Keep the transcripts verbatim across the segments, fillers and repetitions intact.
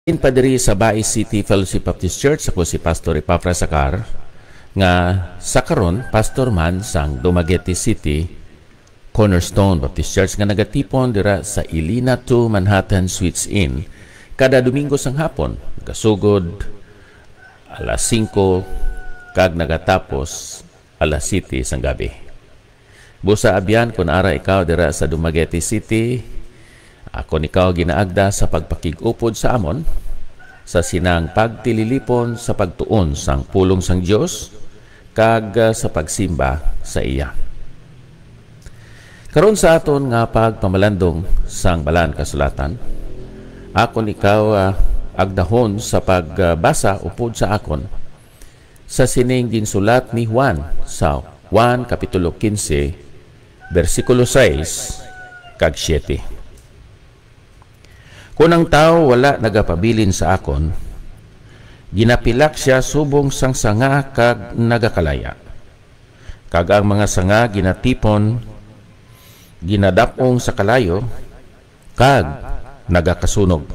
Halin pa diri sa Bais City Fellowship Baptist Church, ako si Pastor Epafras Acar, nga sa karon pastor man sang Dumaguete City Cornerstone Baptist Church, nga nagatipon dira sa Ilina two Manhattan Suites Inn kada Domingo sang hapon, nagasugod alas singko kag nagatapos alas siyete sang gabi. Busa, abyan, kun ara ikaw dira sa Dumaguete City, akon ikaw ginaagda sa pagpakig-upod sa amon sa sinang pagtililipon sa pagtuon sang pulong sang Dios kag, ah, sa pagsimba sa iya. Karon, sa aton nga pagpamalandong sang Balaan Kasulatan, akon ikaw, ah, agdahon sa pagbasa upod sa akon sa sining ginsulat ni Juan sa Juan Kapitulo quince, bersikulo sais kag siete. Kon ang tawo wala nagapabilin sa akon, ginapilak sia subong sang sanga kag nagakalaya. Kag ang mga sanga ginatipon, ginadap-ong sa kalayo, kag nagakasunog.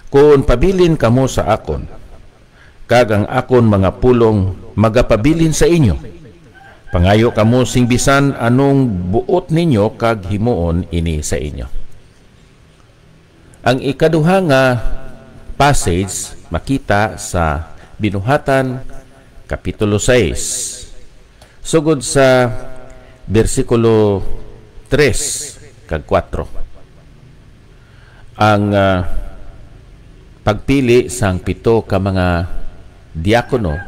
Kon pabilin kamo sa akon, kag ang akon mga pulong magapabilin sa inyo, pangayo kamo sing bisan anong buot ninyo, kag himuon ini sa inyo. Ang ikaduha nga passage makita sa Binuhatan, Kapitulo sais, sugod sa bersikulo tres kag kuwatro. Ang, ah, pagpili sang pito ka mga diakono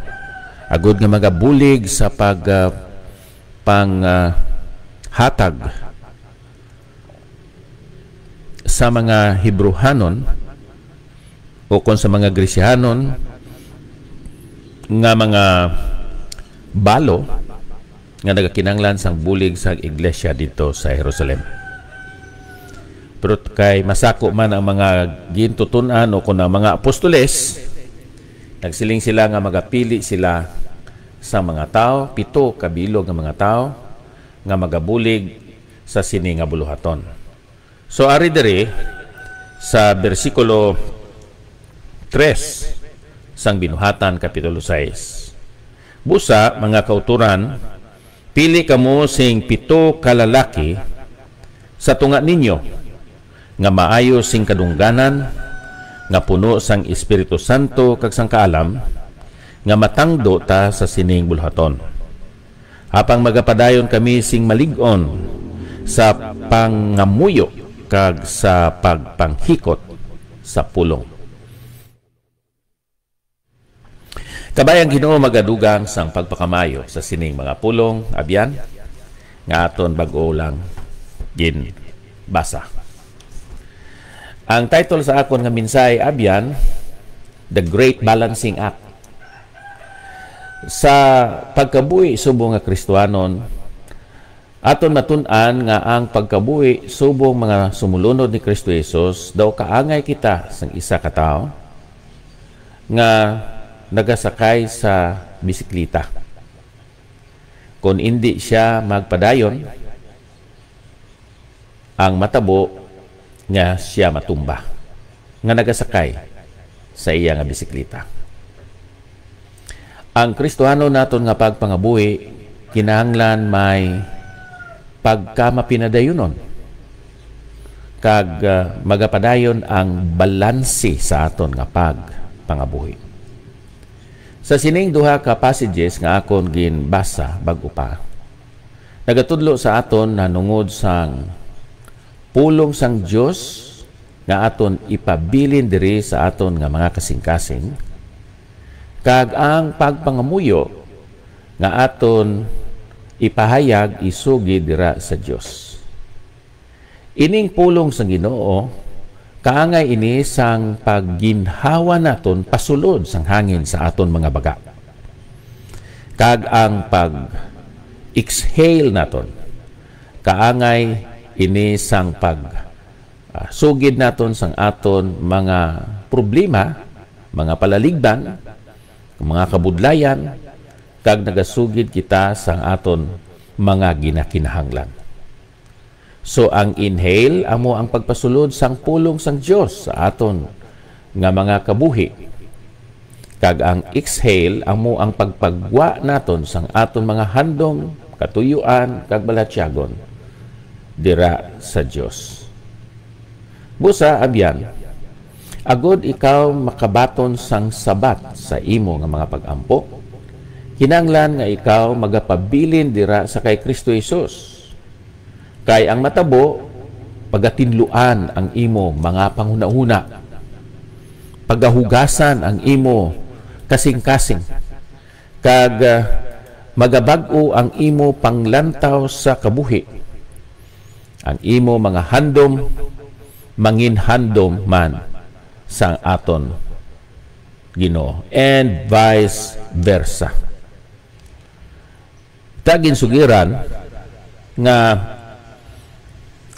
agud nga magabulig sa pag, ah, pang, ah, hatag sa mga Hebrehanon o kon sa mga Grisihanon nga mga balo nga nagakinahanglan sang bulig sa iglesia didto sa Jerusalem. Pero kay masako man ang mga gintuton-an o kon ang mga apostoles, nagsiling sila nga magapili sila sa mga tawo, pito ka bilog nga mga tawo nga magabulig sa sini nga buluhaton. So, ari diri sa bersikulo tres sang Binuhatan, Kapitulo sais. Busa, mga kautoran, pili kamo sing pito ka lalaki sa tunga ninyo, nga maayo sing kadungganan, nga puno sang Espiritu Santo kag sang kaalam, nga matangdo ta sa sining buluhaton. Apang magapadayon kami sing malig-on sa pangamuyo kag sa pagpanghikot sa pulong. Kabay, ang Ginoo magadugang sang pagpakamayo sa sining mga pulong, abyan, nga aton bag-o lang ginbasa. Ang title sa akon nga mensahe, abyan, The Great Balancing Act. Sa pagkabuhi subong nga Kristiyanon, aton matun-an nga ang pagkabuhi subong mga sumulunod ni Kristo Jesus, daw kaangay kita sang isa ka tawo nga nagasakay sa bisikleta. Kon indi sia magpadayon, ang matabo nga sia matumba nga nagasakay sa iya nga bisikleta. Ang Kristohanon naton nga pagpangabuhi kinahanglan may pagkamapinadayunon, kag, ah, magapadayon ang balanse sa aton nga pagpangabuhi. Sa sining duha ka passages nga akon ginbasa bag-o pa, nagatudlo sa aton nahanungod sang pulong sang Dios nga aton ipabilin diri sa aton nga mga kasingkasing, kag ang pagpangamuyo nga aton ipahayag isugid dira sa Dios. Ining pulong sang Ginoo, kaangay ini sang pagginhawa naton pasulod sang hangin sa aton mga baga. Kag ang pag-exhale naton, kaangay ini sang pag, ah, sugid naton sang aton mga problema, mga palaligban, mga kabudlayan, kag nagasugid kita sang aton mga ginakinahanglan. So, ang inhale amo ang pagpasulod sang pulong sang Dios sa aton nga mga kabuhi, kag ang exhale amo ang pagpagwa naton sang aton mga handom, katuyuan, kag balatyagon dira sa Dios. Busa, abyan, agod ikaw makabaton sang sabat sa imo nga mga pag-ampo, kinahanglan nga ikaw magapabilin dira sa kay Kristo Jesus. Kay ang matabo, pagatinluan ang imo mga panghunahuna, pagahugasan ang imo kasingkasing, kag, ah, magabag-o ang imo panglantaw sa kabuhi. Ang imo mga handom manginhandom man sang aton Ginoo, and vice versa. Ta ginsugiran nga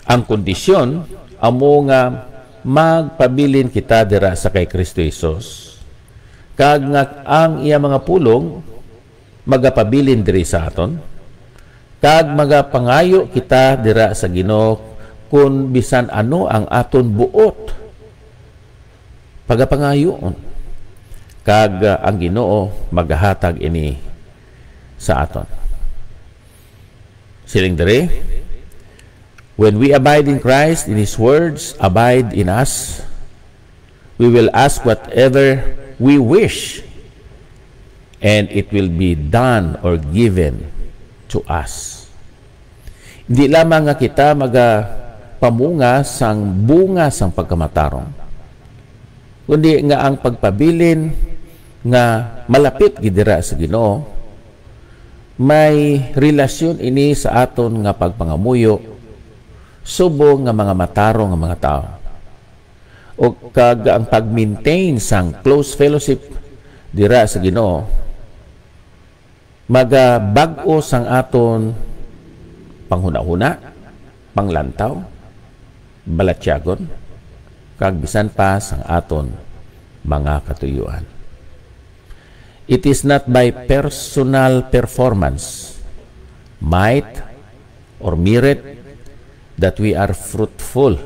ang kondisyon amo nga magpabilin kita dira sa kay Kristo Jesus, kag nga ang iya mga pulong magapabilin diri sa aton, kag magapangayo kita dira sa Ginoo kon bisan ano ang aton buot pagapangayoon, kag, ah, ang Ginoo magahatag ini sa aton. Siling diri, "When we abide in Christ, and His words abide in us, we will ask whatever we wish, and it will be done or given to us." Hindi lamang nga kita magapamunga sang bunga sang pagkamatarong, kundi nga ang pagpabilin nga malapit gid dira sa Ginoo may relasyon ini sa aton nga pagpangamuyo subong nga mga matarong nga mga tawo. O kag ang pag-maintain sang close fellowship dira sa Ginoo magabag-o sang aton panghunahuna, panglantaw, balatyagon, kag bisan pa sang aton mga katuyuan. It is not by personal performance, might, or merit that we are fruitful.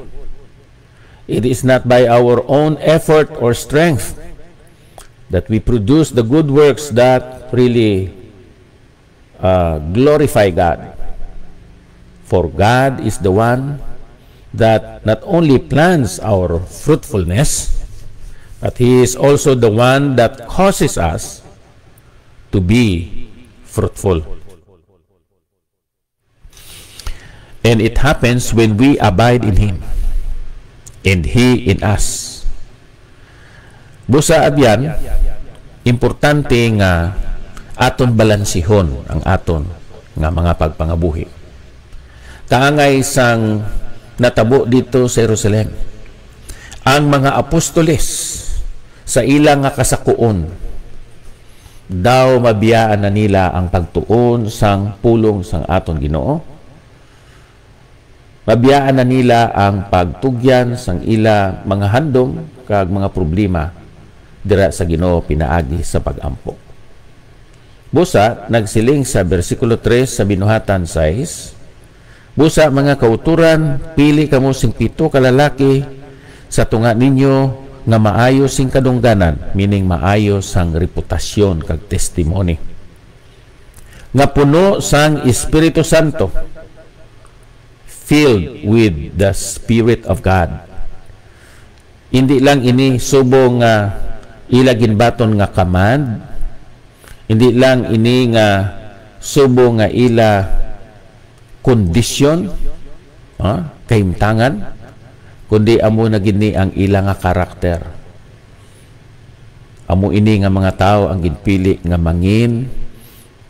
It is not by our own effort or strength that we produce the good works that really, uh, glorify God. For God is the one that not only plans our fruitfulness, but He is also the one that causes us to be fruitful. And it happens when we abide in Him, and He in us. Busa, abyan, importante nga aton balansihon ang aton nga mga pagpangabuhi. Kaangay sang natabo dito sa Jerusalem, ang mga apostoles sa ila nga kasakuon, daw mabiyaan na nila ang pagtuon sang pulong sang aton Ginoo? Mabiyaan na nila ang pagtugyan sang ila mga handom kag mga problema dira sa Ginoo pinaagi sa pag-ampo? Busa, nagsiling sa bersikulo tres sa Binuhatan sais, "Busa, mga kautoran, pili kamo sing pito ka lalaki sa tunga ninyo nga maayo sing kadungganan," meaning maayo sang reputasyon kag testimony, "nga puno sang Espiritu Santo," filled with the Spirit of God. Hindi lang ini subong nga ila ginbaton nga command, hindi lang ini nga subong nga ila kondisyon, ha, kahimtangan, kundi amo na gid ni ang ila nga karakter. Amo ini nga mga tawo ang ginpili nga mangin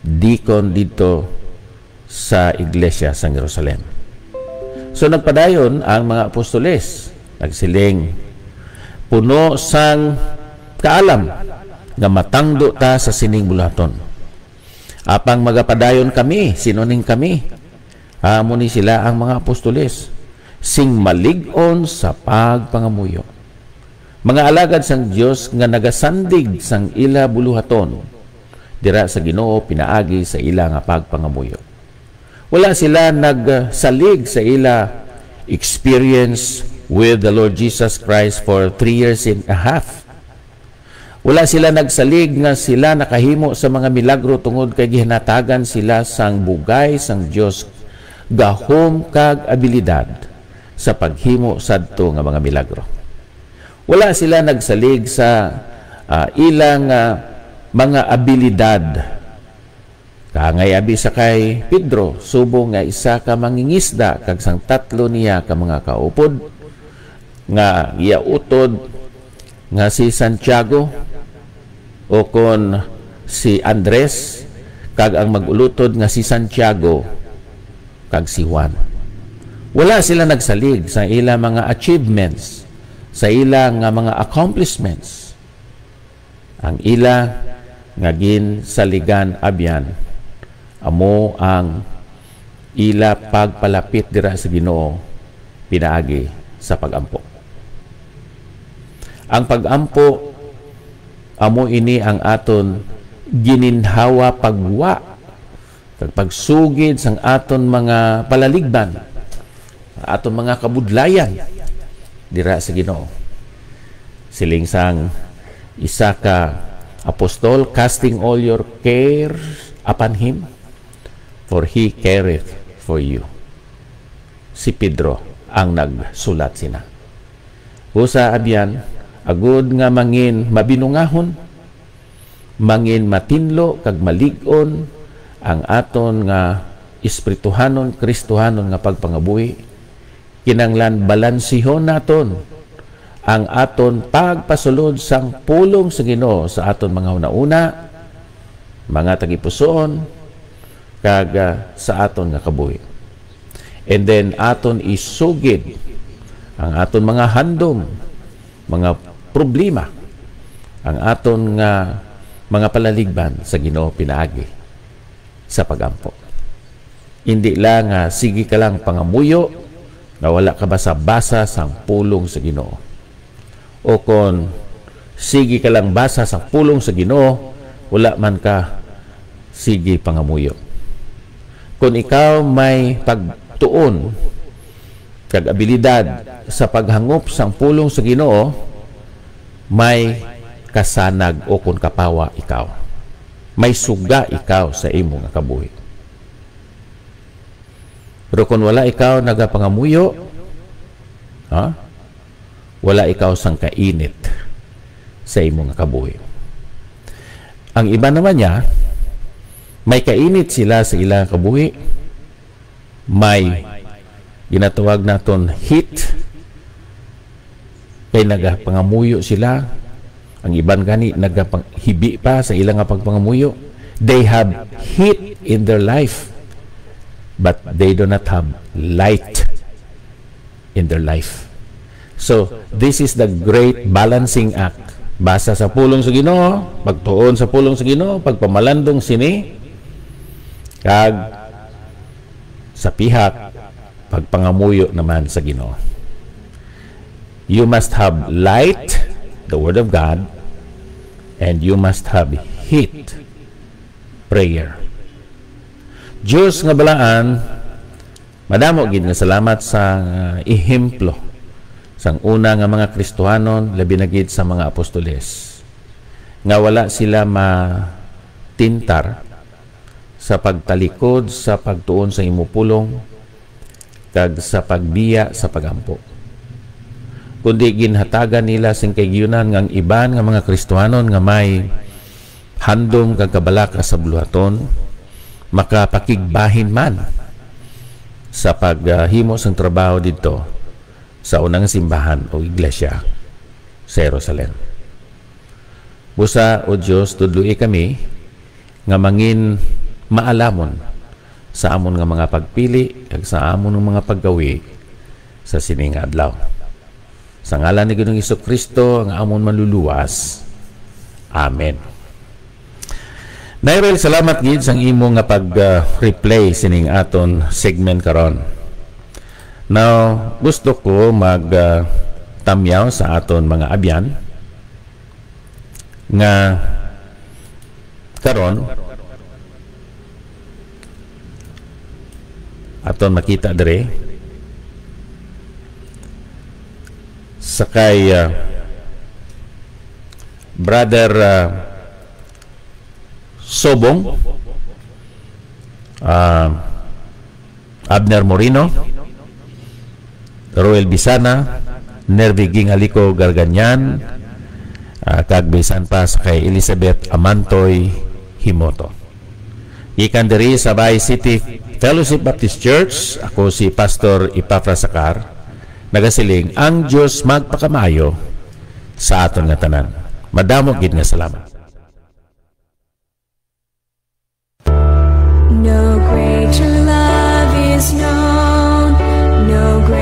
dikon didto sa iglesia sa Jerusalem. So, nagpadayon ang mga apostoles, nagsiling, "Puno sang kaalam nga matangdo ta sa sining buluhaton. Apang magapadayon kami." Sino ning kami? Amo ni sila ang mga apostoles, "sing malig-on sa pagpangamuyo, mga alagad sang Dios nga nagasandig sang ila buluhaton dira sa Ginoo pinaagi sa ila nga pagpangamuyo." Wala sila nagsalig sa ila experience, with the Lord Jesus Christ for three years and a half. Wala sila nagsalig nga sila nakahimo sa mga milagro tungod kay gihinatagan sila sang bugay sang Dios, gahom kag abilidad sa paghimo sadto nga mga milagro. Wala sila nagsalig sa, ah, ilang, ah, mga abilidad. Kaangay abi sa kay Pedro, subong nga isa ka mangingisda, kag sang tatlo niya ka mga kaupod nga giyautod nga si Santiago, o kon si Andres, kag ang mag-ulutod nga si Santiago kag si Juan. Wala sila nagsalig sa ila mga achievements, sa ila nga mga accomplishments. Ang ila nga ginsaligan abyan amo ang ila pagpalapit dira sa Ginoo pinaagi sa pag-ampo. Ang pag-ampo amo ini ang aton gininhawa pagwa kag pagsugid sang aton mga palaligban, aton mga kabudlayan dira sa Ginoo. Siling sang isa ka apostol, "Casting all your care upon him, for he careth for you." Si Pedro ang nagsulat sina. Busa, abyan, agud nga mangin mabinungahon, mangin matinlo kag malig-on ang aton nga espirituhanon, Kristohanon nga pagpangabuhi, kinahanglan balansihon naton ang aton pagpasulod sang pulong sa Ginoo sa aton mga hunahuna, mga tagipusoon, kag, ah, sa aton nga kabuhi. And then, aton isugid ang aton mga handom, mga problema, ang aton nga mga palaligban sa Ginoo pinaagi sa pag-ampo. Indi lang nga sige ka lang pangamuyo nga wala ka basa-basa sang pulong sa Ginoo. O kon sige ka lang basa sang pulong sa Ginoo, wala man ka sige pangamuyo. Kon ikaw may pagtuon kag abilidad sa paghangop sang pulong sa Ginoo, may kasanag o kon kapawa ikaw. May suga ikaw sa imo nga kabuhi. Pero kung wala ikaw nagapangamuyo, ha? Wala ikaw sang kainit sa imo nga kabuhi. Ang iban naman niya, may kainit sila sa ilang kabuhi, may ginatawag naton heat, kay nagapangamuyo sila. Ang iban gani nagahibi pa sa ila nga pagpangamuyo. They have heat in their life, but they do not have light in their life. So, this is the great balancing act. Basa sa pulong sa Ginoo, pagtuon sa pulong sa Ginoo, pagpamalandong sini, kag sa pihak pagpangamuyo naman sa Ginoo. You must have light, the Word of God, and you must have heat, prayer. Diyos nga balaan, madamo gid nga salamat sa, ah, ehemplo sang una nga mga Kristohanon, labi na gid sa mga apostoles, nga wala sila matintar sa pagtalikod sa pagtuon sa imo pulong kag sa pagbiya sa pag-ampo. Kundi ginhatagan nila sing kaigyonan nga ang iban nga mga Kristohanon nga may handom kag kabalaka sa buluhaton makapakigbahin man sa paghimo sang trabaho didto sa unang simbahan o iglesia sa Jerusalem. Busa, O Dios, tudloi kami nga mangin maalamon sa amon nga mga pagpili kag sa amon nga mga paggawi sa sini nga adlaw. Sa ngalan ni Ginoong Jesu-Cristo, ang amon Manluluwas. Amen. Nairel, salamat gid sang imo nga pag, ah, replay sining aton segment karon. Now, gusto ko mag, ah, tamyaw sa aton mga abyan nga karon aton makita diri. Sa kay, ah, Brother, ah, Sobong, ah, Abner Moreno, Roel Bisana, Nervi Gingalico Garganyan, ah, kag bisan pa sa kay Elizabeth Amantoy Himoto. Gikan diri sa Bay City Fellowship Baptist Church, ako si Pastor Epafras Sacar, nagasiling, ang Dios magpakamaayo sa aton nga tanan. Madamo gid nga salamat.